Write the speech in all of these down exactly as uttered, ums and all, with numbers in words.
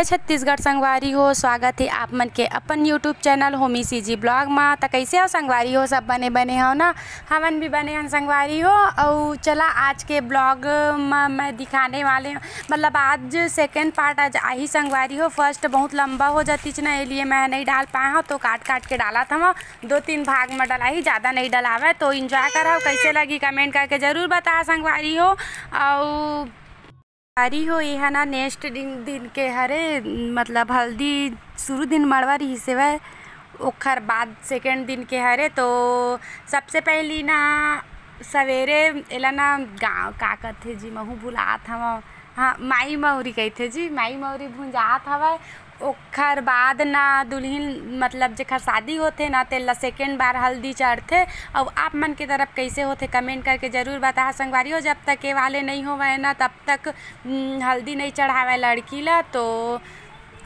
छत्तीसगढ़ संगवारी हो, स्वागत हे आप मन के अपन YouTube channel Homi CG blog मा। त कइसे हो संगवारी हो, सब बने बने हो ना? हमन भी बने हन संगवारी हो। अउ चला आज के ब्लॉग मा मैं दिखाने वाले हूँ, मतलब आज सेकंड पार्ट आज आही संगवारी हो। फर्स्ट बहुत लंबा हो जातीच ना, ए लिए मैं नहीं डाल पाए हूँ, तो काट काट के डालत हूँ, दो तीन भाग में डलाही, ज़्यादा नहीं डलावे। तो एंजॉय करा, कइसे लगी कमेंट करके ज़रूर बता संगवारी हो। अउ संगवारी हो, ये है ना नेक्स्ट दिन, दिन के हरे, मतलब हल्दी शुरू दिन मड़वा रहिस हवय, ओखर बाद सेकंड दिन के हरे। तो सबसे पहली ना सवेरे एला ना गाँव का कथे जी, महू भुलात हवं, हाँ माई मौरी कहिथे जी, माई मौरी भुंजात हवय। ओखर बाद ना दुल्हिन मतलब जेखर शादी होथे ना तेला सेकंड बार हल्दी चढ़थे। अउ आप मन के तरफ कइसे होथे कमेंट करके ज़रूर बताहा संगवारी हो। जब तक ये वाले नहीं होवय ना तब तक हम्म, हल्दी नहीं चढ़ावे लड़की ला। तो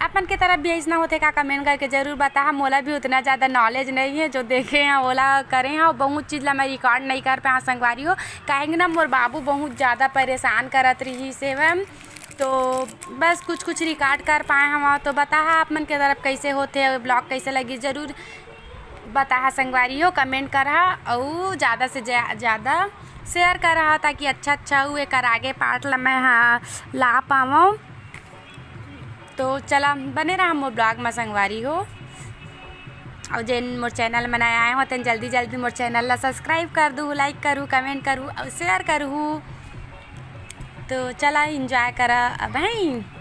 अपन के तरफ भी ऐसना होथे का कमेंट करके जरूर बताहा। मोला भी उतना ज़्यादा नॉलेज नहीं है, जो देखे हैं ओला करे हैं, बहुत चीज़ ला मैं रिकॉर्ड नहीं कर पाया संगवारी हो, काहे कि ना मोर बाबू बहुत ज़्यादा परेशान करत रहिस हे। तो बस कुछ कुछ रिकॉर्ड कर पाए हम। तो बताहा आप मन के तरफ कैसे होथे, ब्लॉग कैसे लगी, जरूर बताहा संगवारी हो, कमेंट करहा अउ ज़्यादा से ज़्यादा शेयर करहा, ताकि अच्छा अच्छा अउ एकर आगे पार्ट ला मैं हा ला पावं। तो चला बने रहा मोर ब्लॉग में संगवारी हो। अउ जेन मोर चैनल में नया आए हो तेन जल्दी जल्दी मोर चैनल ला सब्सक्राइब कर दू, लाइक करू, कमेंट करू अउ शेयर करू। तो चला एंजॉय करा अब हैं।